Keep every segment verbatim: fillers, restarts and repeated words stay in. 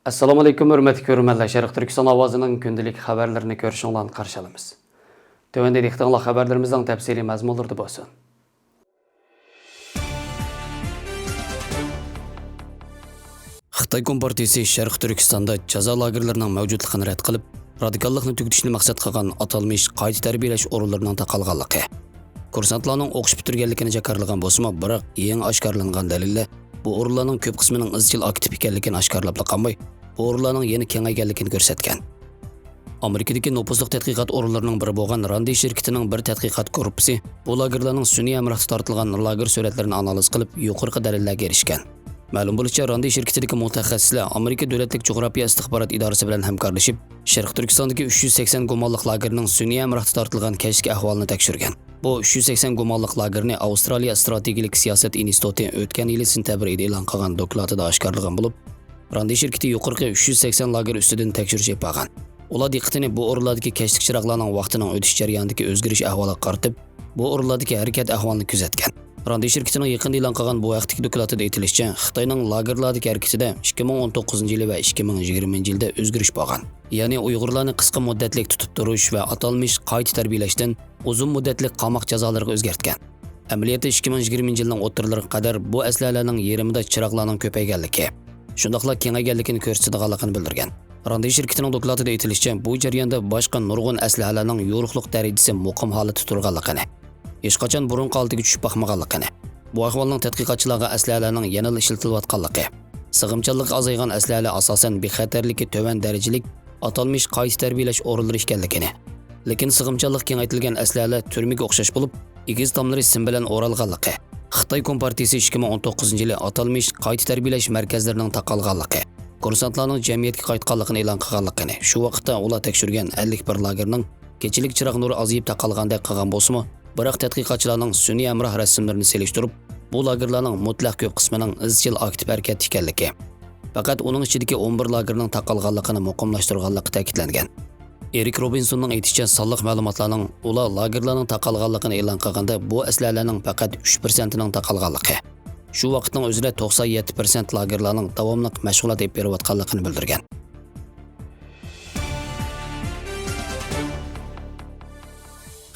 ئەسسالامۇ ئەلەيكۇم، ھۆرمەتلىك كۆرۈرمەنلەر. شەرقىي تۈركىستان ئاۋازىنىڭ كۈندىلىك خەۋەرلىرىنى كۆرۈشۈڭلارنى قارشى ئالىمىز. تۆۋەندە دىققىتىڭلار خەۋەرلىرىمىزنىڭ تەپسىلىي مەزمۇنلىرىدا بولسۇن. خىتاي كومپارتىيىسى شەرقىي تۈركىستاندا جازا لاگېرلىرىنىڭ مەۋجۇتلۇقىنى رەت قىلىپ، رادىكاللىقنى تۈگىتىشنى مەقسەت قىلغان ئاتالمىش قايتا تەربىيەلەش ئورۇنلىرىنىڭ تاقالغانلىقى، كۇرسانتلارنىڭ ئوقۇش پۈتتۈرگەنلىكىنى جاكارلىغان بولسىمۇ، بىراق يېڭى ئاشكارىلانغان دەلىللەر بۇ ئورۇنلارنىڭ كۆپ قىسمىنىڭ ئىزچىل ئاكتىپ ئىكەنلىكىنى ئاشكارىلاپلا قالماي، بۇ ئورۇنلارنىڭ يەنە كېڭەيگەنلىكىنى كۆرسەتكەن. ئامېرىكىدىكى نوپۇزلۇق تەتقىقات ئورۇنلىرىنىڭ بىرى بولغان راندى شىركىتىنىڭ بىر تەتقىقات گۇرۇپپىسى بۇ لاگېرلارنىڭ سۈنئىي ھەمراھتا تارتىلغان لاگېر سۈرەتلىرىنى ئانالىز قىلىپ، يۇقىرىقى دەلىللەرگە ئېرىشكەن. مەلۇم بولۇشىچە، راندى شىركىتىدىكى مۇتەخەسسىسلەر ئامېرىكا دۆلەتلىك جۇغراپىيە ئىستىخبارات ئىدارىسى بىلەن ھەمكارلىشىپ، شەرقىي تۈركىستاندىكى ئۈچ يۈز سەكسەن گۇمانلىق لاگېرنىڭ سۈنئىي ھەمراھتا تارتىلغان كەچلىك ئەھۋالىنى تەكشۈرگەن. بۇ ئۈچ يۈز سەكسەن گۇمانلىق لاگېرنى ئاۋسترالىيە ئىستراتېگىيەلىك سىياسەت ئىنستىتۇتى ئۆتكەن يىلى سېنتەبىر ئېيىدا ئېلان قىلغان دوكلاتىدا ئاشكارىلىغان بولۇپ، راندى شىركىتى يۇقىرىقى ئۈچ يۈز سەكسەن لاگېر ئۈستىدىن تەكشۈرۈش ئېلىپ بارغان. ئۇلار دىققىتىنى بۇ ئورۇنلاردىكى كەچلىك چىراغلارنىڭ ۋاقتىنىڭ ئۆتۈش جەريانىدىكى ئۆزگىرىش ئەھۋالىغا قارىتىپ، بۇ ئورۇنلاردىكى ھەرىكەت ئەھۋالىنى كۆزەتكەن. راندى شىركىتىنىڭ يېقىندا ئېلان قىلغان بۇ ھەقتىكى دوكلاتىدا ئېيتىلىشىچە، خىتاينىڭ لاگېرلاردىكى ھەرىكىتىدە ئىككى مىڭ ئون توققۇزىنچى يىلى ۋە ئىككى مىڭ يىگىرمىنچى يىلدا ئۆزگىرىش بولغان. يەنى ئۇيغۇرلارنى قىسقا مۇددەتلىك تۇتۇپ تۇرۇش ۋە ئاتالمىش قايتا تەربىيەلەشتىن ئۇزۇن مۇددەتلىك قاماق جازالىرىغا ئۆزگەرتكەن. ئەمەلىيەتتە ئىككى مىڭ يىگىرمىنچى يىلنىڭ ئوتتۇرىلىرىغا قەدەر بۇ ئەسلىھەلەرنىڭ يېرىمىدا چىراغلارنىڭ كۆپەيگەنلىكى، شۇنداقلا كېڭەيگەنلىكىنى كۆرسىتىدىغانلىقىنى بىلدۈرگەن. راندى شىركىتىنىڭ دوكلاتىدا ئېيتىلىشىچە، بۇ جەرياندا باشقا نۇرغۇن ئەسلىھەلەرنىڭ يورۇقلۇق دەرىجىسى مۇقىم ھالەتتە تۇرغانلىقىنى، ھېچقاچان بۇرۇنقى ھالىتىگە چۈشۈپ باقمىغانلىقىنى، بۇ ئەھۋالنىڭ تەتقىقاتچىلارغا ئەسلىھەلەرنىڭ يەنىلا ئىشلىتىلىۋاتقانلىقى، سىغىمچانلىقى ئازايغان ئەسلىھەلەر ئاساسەن بىخەتەرلىكى تۆۋەن دەرىجىلىك ئاتالمىش قايتا تەربىيەلەش ئورۇنلىرى ئىكەنلىكىنى، لېكىن سىغىمچانلىق كېڭەيتىلگەن ئەسلىھەلەر تۈرمىگە ئوخشاش بولۇپ، ئېگىز تاملىرى سىم بىلەن ئورالغانلىقى، خىتاي كومپارتىيىسى ئىككى مىڭ ئون توققۇزىنچى يىلى ئاتالمىش قايتا تەربىيەلەش مەركەزلىرىنىڭ تاقالغانلىقى، كۇرسانتلارنىڭ جەمئىيەتكە قايتقانلىقىنى ئېلان قىلغانلىقىنى، شۇ ۋاقىتتا ئۇلار تەكشۈرگەن ئەللىك بىر لاگېرنىڭ كېچىلىك چىراغ نۇرى ئازىيىپ تاقالغاندەك قىلغان بولسىمۇ، بىراق تەتقىقاتچىلارنىڭ سۈنئىي ھەمراھ رەسىملىرىنى سېلىشتۇرۇپ، بۇ لاگېرلارنىڭ مۇتلەق كۆپ قىسمىنىڭ ئىزچىل ئاكتىپ ھەرىكەتتە ئىكەنلىكى، پەقەت ئۇنىڭ ئىچىدىكى ئون بىر لاگېرنىڭ تاقالغانلىقىنى مۇقىملاشتۇرغانلىقى تەكىتلەنگەن. ئېرىك روبىنسوننىڭ ئېيتىشىچە، سانلىق مەلۇماتلارنىڭ ئۇلار لاگېرلارنىڭ تاقالغانلىقىنى ئېلان قىلغاندا، بۇ ئەسلىھەلەرنىڭ پەقەت ئۈچ پىرسەنتىنىڭ تاقالغانلىقى، شۇ ۋاقىتنىڭ ئۆزىدە توقسان يەتتە پىرسەنت لاگېرلارنىڭ داۋاملىق مەشغۇلات ئېلىپ بېرىۋاتقانلىقىنى بىلدۈرگەن.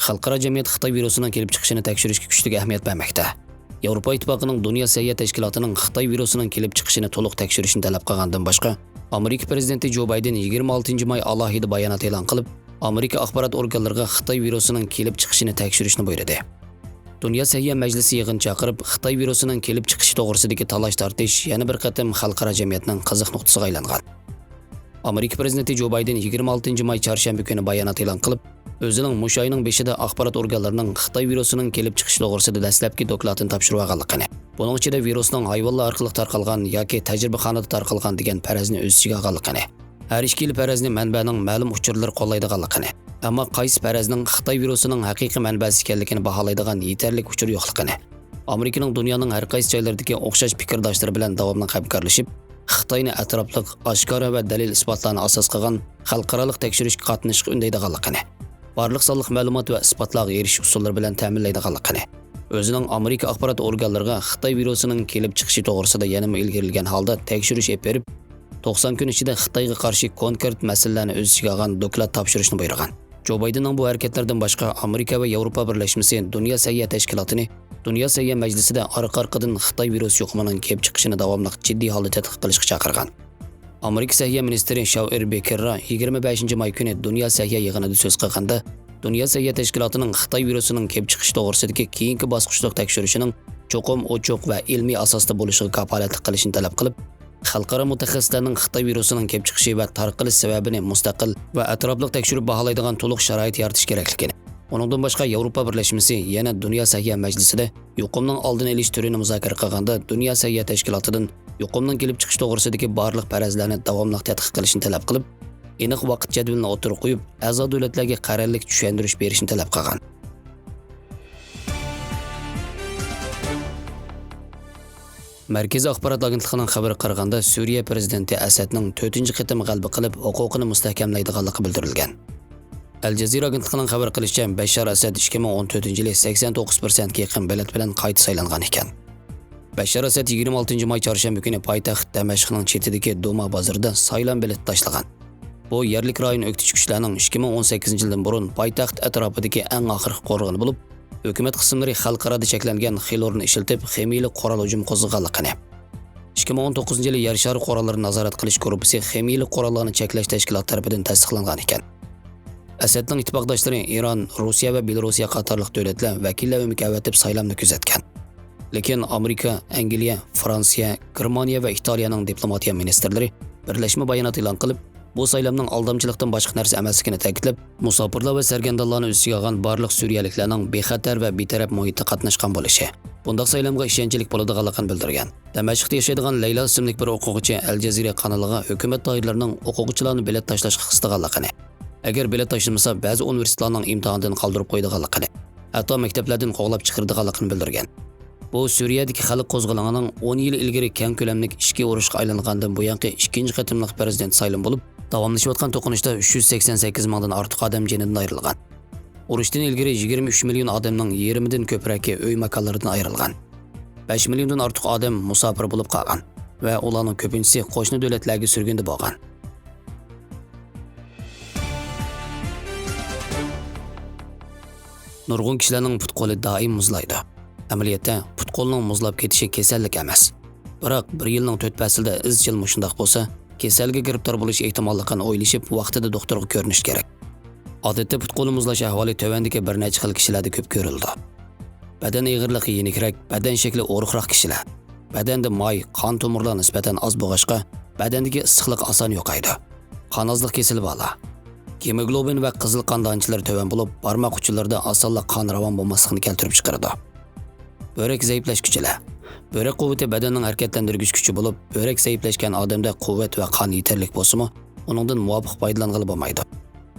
خەلقئارا جەمئىيەت خىتاي ۋىرۇسىنىڭ كېلىپ چىقىشىنى تەكشۈرۈشكە كۈچلۈك ئەھمىيەت بەرمەكتە. ياۋروپا ئىتتىپاقىنىڭ دۇنيا سەھىيە تەشكىلاتىنىڭ خىتاي ۋىرۇسىنىڭ كېلىپ چىقىشىنى تولۇق تەكشۈرۈشنى تەلەپ قىلغاندىن باشقا، ئامېرىكا پىرېزىدېنتى جو بايدېن يىگىرمە ئالتىنچى ماي ئالاھىدە بايانات ئېلان قىلىپ، ئامېرىكا ئاخبارات ئورگانلىرىغا خىتاي ۋىرۇسىنىڭ كېلىپ چىقىشىنى تەكشۈرۈشنى بۇيرۇدى. دۇنيا سەھىيە مەجلىسى يىغىن چاقىرىپ، خىتاي ۋىرۇسىنىڭ كېلىپ چىقىشى توغرىسىدىكى تالاش-تارتىش يەنە بىر قېتىم خەلقئارا جەمئىيەتنىڭ قىزىق نۇقتىسىغا ئايلانغان. ئامېرىكا پىرېزىدېنتى جو بايدېن يىگىرمە ئالتىنچى ماي چارشەنبە كۈنى بايانات ئېلان قىلىپ، ئۆزىنىڭ مۇشۇ ئاينىڭ بېشىدا ئاخبارات ئورگانلىرىنىڭ خىتاي ۋىرۇسىنىڭ كېلىپ چىقىشى توغرىسىدا دەسلەپكى دوكلاتىنى تاپشۇرۇۋالغانلىقىنى، بۇنىڭ ئىچىدە ۋىرۇسنىڭ ھايۋانلار ئارقىلىق تارقالغان ياكى تەجرىبىخانىدا تارقالغان دېگەن پەرەزنى ئۆز ئىچىگە ئالغانلىقىنى، ھەر ئىككىلا پەرەزنى مەنبەنىڭ مەلۇم ئۇچۇرلىرى قوللايدىغانلىقىنى، ئەمما قايسى پەرەزنىڭ خىتاي ۋىرۇسىنىڭ ھەقىقىي مەنبەسى ئىكەنلىكىنى باھالايدىغان يېتەرلىك ئۇچۇر يوقلۇقىنى، ئامېرىكىنىڭ دۇنيانىڭ ھەر قايسى جايلىرىدىكى ئوخشاش پىكىرداشلىرى بىلەن داۋاملىق ھەمكارلىشىپ، خىتاينى ئەتراپلىق، ئاشكارا ۋە دەلىل-ئىسپاتلارنى ئاساس قىلغان خەلقئارالىق تەكشۈرۈشكە قاتنىشىشقا ئۈندەيدىغانلىقىنى، بارلىق سانلىق مەلۇمات ۋە ئىسپاتلارغا ئېرىشىش ئۇسۇللىرى بىلەن تەمىنلەيدىغانلىقىنى، ئۆزىنىڭ ئامېرىكا ئاخبارات ئورگانلىرىغا خىتاي ۋىرۇسىنىڭ كېلىپ چىقىشى توغرىسىدا يەنىمۇ ئىلگىرىلىگەن ھالدا تەكشۈرۈش ئېلىپ بېرىپ، توقسان كۈن ئىچىدە خىتايغا قارشى كونكرېت مەسىلىلەرنى ئۆز ئىچىگە ئالغان دوكلات تاپشۇرۇشنى بۇيرۇغان. جو بايدېننىڭ بۇ ھەرىكەتلىرىدىن باشقا، ئامېرىكا ۋە ياۋروپا بىرلەشمىسى دۇنيا سەھىيە تەشكىلاتىنى دۇنيا سەھىيە مەجلىسىدە ئارقا-ئارقىدىن خىتاي ۋىرۇسى يۇقۇمىنىڭ كېلىپ چىقىشىنى داۋاملىق جىددىي ھالدا تەتقىق قىلىشقا چاقىرغان. ئامېرىكا سەھىيە مىنىستىرى شاۋئېر بېكېررا يىگىرمە بەشىنچى ماي كۈنى دۇنيا سەھىيە يىغىنىدا سۆز قىلغاندا، دۇنيا سەھىيە تەشكىلاتىنىڭ خىتاي ۋىرۇسىنىڭ كېلىپ چىقىشى توغرىسىدىكى كېيىنكى باسقۇچلۇق تەكشۈرۈشىنىڭ چوقۇم ئوچۇق ۋە ئىلمىي ئاساستا بولۇشىغا كاپالەتلىك قىلىشىنى تەلەپ قىلىپ، خەلقئارا مۇتەخەسسىسلەرنىڭ خىتاي ۋىرۇسىنىڭ كېلىپ چىقىشى ۋە تارقىلىش سەۋەبىنى مۇستەقىل ۋە ئەتراپلىق تەكشۈرۈپ باھالايدىغان تولۇق شارائىت يارىتىش كېرەكلىكىنى، ئۇنىڭدىن باشقا، ياۋروپا بىرلەشمىسى يەنە دۇنيا سەھىيە مەجلىسىدە يۇقۇمنىڭ ئالدىنى ئېلىش تۈرىنى مۇزاكىرە قىلغاندا، دۇنيا سەھىيە تەشكىلاتىدىن يۇقۇمنىڭ كېلىپ چىقىشى توغرىسىدىكى بارلىق پەرەزلەرنى داۋاملىق تەتقىق قىلىشنى تەلەپ قىلىپ، ئېنىق ۋاقىت جەدۋىلىنى ئوتتۇرىغا قويۇپ، ئەزا دۆلەتلەرگە قەرەللىك چۈشەندۈرۈش بېرىشنى تەلەپ قىلغان. مەركىزىي ئاخبارات ئاگېنتلىقىنىڭ خەۋىرىگە قارىغاندا، سۈرىيە پىرېزىدېنتى ئەسەدنىڭ تۆتىنچى قېتىم غەلىبە قىلىپ، ھوقۇقىنى مۇستەھكەملەيدىغانلىقى بىلدۈرۈلگەن. ئەل جەزىرە ئاگېنتلىقىنىڭ خەۋەر قىلىشىچە، بەششار ئەسەد ئىككى مىڭ ئون تۆتىنچى يىلى سەكسەن توققۇز پىرسەنتكە يېقىن بېلەت بىلەن قايتا سايلانغان ئىكەن. بەشار ئەسەد يىگىرمە ئالتىنچى ماي چارشەنبە كۈنى پايتەخت دەمەشقنىڭ چېتىدىكى دوما بازىرىدا سايلام بېلىتى تاشلىغان. بۇ يەرلىك رايون ئۆكتىچى كۈچلەرنىڭ ئىككى مىڭ ئون سەككىزىنچى يىلدىن بۇرۇن پايتەخت ئەتراپىدىكى ئەڭ ئاخىرقى قورغىنى بولۇپ، ھۆكۈمەت قىسىملىرى خەلقئارادا چەكلەنگەن خىلورنى ئىشلىتىپ، خىمىيەلىك قورال ھۇجۇمى قوزغىغانلىقىنى، ئىككى مىڭ ئون توققۇزىنچى يىلى يەر شارى قوراللىرىنى نازارەت قىلىش گۇرۇپپىسى خىمىيەلىك قوراللارنى چەكلەش تەشكىلاتى تەرىپىدىن تەستىقلانغان ئىكەن. ئەسەدنىڭ ئىتتىپاقداشلىرى ئىران، روسىيە ۋە بېلوروسىيە قاتارلىق دۆلەتلەر ۋەكىللەر ئۆمىكى ئەۋەتىپ سايلامنى كۆزەتكەن. لېكىن ئامېرىكا، ئەنگلىيە، فرانسىيە، گېرمانىيە ۋە ئىتالىيەنىڭ دىپلوماتىيە مىنىستىرلىرى بىرلەشمە بايانات ئېلان قىلىپ، بۇ سايلامنىڭ ئالدامچىلىقتىن باشقا نەرسە ئەمەسلىكىنى تەكىتلەپ، مۇساپىرلار ۋە سەرگەردانلارنى ئۆز ئىچىگە ئالغان بارلىق سۈرىيەلىكلەرنىڭ بىخەتەر ۋە بىتەرەپ مۇھىتتا قاتناشقان بولۇشى، بۇنداق سايلامغا ئىشەنچلىك بولىدىغانلىقىنى بىلدۈرگەن. دەمەشقتا ياشايدىغان لەيلا ئىسىملىك بىر ئوقۇغۇچى ئەل جەزىرە قانىلىغا ھۆكۈمەت دائىرىلىرىنىڭ ئوقۇغۇچىلارنى بېلەت تاشلاشقا قىستىغانلىقىنى، ئەگەر بېلەت تاشلىمىسا، بەزى ئۇنىۋېرسىتېتلارنىڭ ئىمتىھاندىن قالدۇرۇپ قويىدىغانلىقىنى، ھەتتا مەكتەپلەردىن قوغلاپ چىقىرىدىغانلىقىنى بىلدۈرگەن. بۇ سۈرىيەدىكى خەلق قوزغىلىڭىنىڭ ئون يىل ئىلگىرى كەڭ كۆلەملىك ئىچكى ئۇرۇشقا ئايلانغاندىن بۇيانقى ئىككىنچى قېتىملىق پىرېزىدېنت سايلىمى بولۇپ، داۋاملىشىۋاتقان توقۇنۇشتا ئۈچ يۈز سەكسەن سەككىز مىڭدىن ئارتۇق ئادەم جېنىدىن ئايرىلغان. ئۇرۇشتىن ئىلگىرى يىگىرمە ئۈچ مىليون ئادەمنىڭ يېرىمىدىن كۆپرەكى ئۆي ماكانلىرىدىن ئايرىلغان. بەش مىليوندىن ئارتۇق ئادەم مۇساپىر بولۇپ قالغان ۋە ئۇلارنىڭ كۆپىنچىسى قوشنا دۆلەتلەرگە سۈرگۈندە بولغان. نۇرغۇن كىشىلەرنىڭ پۇت-قولى دائىم مۇزلايدۇ. ئەمەلىيەتتە، پۇت-قولنىڭ مۇزلاپ كېتىشى كېسەللىك ئەمەس. بىراق، بىر يىلنىڭ تۆت پەسلىدە ئىزچىل مۇشۇنداق بولسا، كېسەلگە گىرىپتار بولۇش ئېھتىماللىقىنى ئويلىشىپ، ۋاقتىدا دوختۇرغا كۆرۈنۈش كېرەك. ئادەتتە پۇت-قولى مۇزلاش ئەھۋالى تۆۋەندىكى بىر نەچچە خىل كىشىلەردە كۆپ كۆرۈلىدۇ. بەدەن ئېغىرلىقى يېنىكرەك، بەدەن شەكلى ئورۇقراق كىشىلەر. بەدەندە ماي، قان تومۇرلار نىسبەتەن ئاز بولغاچقا، بەدەندىكى ئىسسىقلىق ئاسان يوقايدۇ. قان ئازلىق كېسىلى بارلار. گېموگلوبىن ۋە قىزىل قان دانچىلىرى تۆۋەن بولۇپ، بارماق ئۇچلىرىدا ئاسانلا قان راۋان بولماسلىقىنى كەلتۈرۈپ چىقىرىدۇ. بۆرەك زەئىپلەشكۈچىلەر. بۆرەك قۇۋۋىتى بەدەننىڭ ھەرىكەتلەندۈرگۈچ كۈچى بولۇپ، بۆرەك زەئىپلەشكەن ئادەمدە قۇۋۋەت ۋە قان يېتەرلىك بولسىمۇ، ئۇنىڭدىن مۇۋاپىق پايدىلانغىلى بولمايدۇ.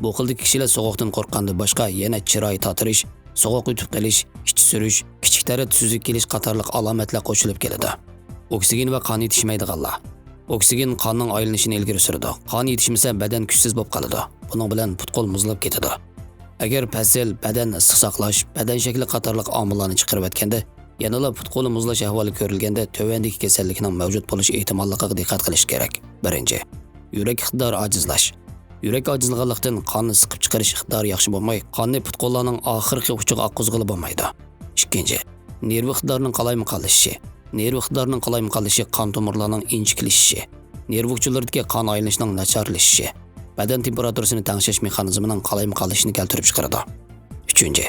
بۇ خىلدىكى كىشىلەر سوغۇقتىن قورققاندىن باشقا يەنە چىراي تاتىرىش، سوغۇق يۇتۇپ قېلىش، ئىچى سۈرۈش، كىچىك تەرەت سۈزۈك كېلىش قاتارلىق ئالامەتلەر قوشۇلۇپ كېلىدۇ. ئوكسىگېن ۋە قان يېتىشمەيدىغانلار. ئوكسىگېن قاننىڭ ئايلىنىشىنى ئىلگىرى سۈرىدۇ. قان يېتىشمىسە، بەدەن كۈچسىز بولۇپ قالىدۇ. بۇنىڭ بىلەن پۇت-قول مۇزلاپ كېتىدۇ. ئەگەر پەسىل، بەدەن ئىسسىق ساقلاش، بەدەن شەكلى قاتارلىق ئامىللارنى چىقىرىۋەتكەندە، يەنىلا پۇت-قولى مۇزلاش ئەھۋالى كۆرۈلگەندە، تۆۋەندىكى كېسەللىكنىڭ مەۋجۇت بولۇش ئېھتىماللىقىغا دىققەت قىلىش كېرەك. بىرىنچى، يۈرەك ئىقتىدارى ئاجىزلاش. يۈرەك ئاجىزلىغانلىقتىن، قاننى سىقىپ چىقىرىش ئىقتىدارى ياخشى بولماي، قاننى پۇت-قوللارنىڭ ئاخىرقى ئۇچىغا ئاققۇزغىلى بولمايدۇ. ئىككىنچى، نېرۋا ئىقتىدارىنىڭ قالايمىقانلىشىشى. نېرۋا ئىقتىدارىنىڭ قالايمىقانلىشىشى قان تومۇرلارنىڭ ئىنچىكىلىشىشى، نېرۋا ئۇچلىرىدىكى قان ئايلىنىشىنىڭ ناچارلىشىشى، بەدەن تېمپېراتۇرىسىنى تەڭشەش مېخانىزمىنىڭ قالايمىقانلىشىشىنى كەلتۈرۈپ چىقىرىدۇ. ئۈچىنچى،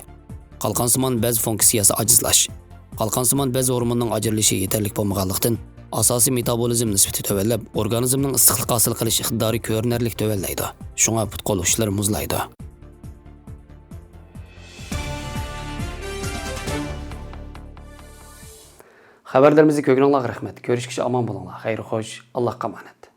قالقانسىمان بەز فۇنكسىيەسى ئاجىزلاش. قالقانسىمان بەز ھورمونىنىڭ ئاجرىلىشى يېتەرلىك بولمىغانلىقتىن، ئاساسىي مېتابولىزم نىسبىتى تۆۋەنلەپ، ئورگانىزمنىڭ ئىسسىقلىق ھاسىل قىلىش ئىقتىدارى كۆرۈنەرلىك تۆۋەنلەيدۇ. شۇڭا پۇت-قول ئۇچلىرى مۇزلايدۇ. خەۋەرلىرىمىزنى كۆرگىنىڭلارغا رەھمەت. كۆرۈشكىچە ئامان بولۇڭلار. خەير خوش. ئاللاھقا ئامانەت.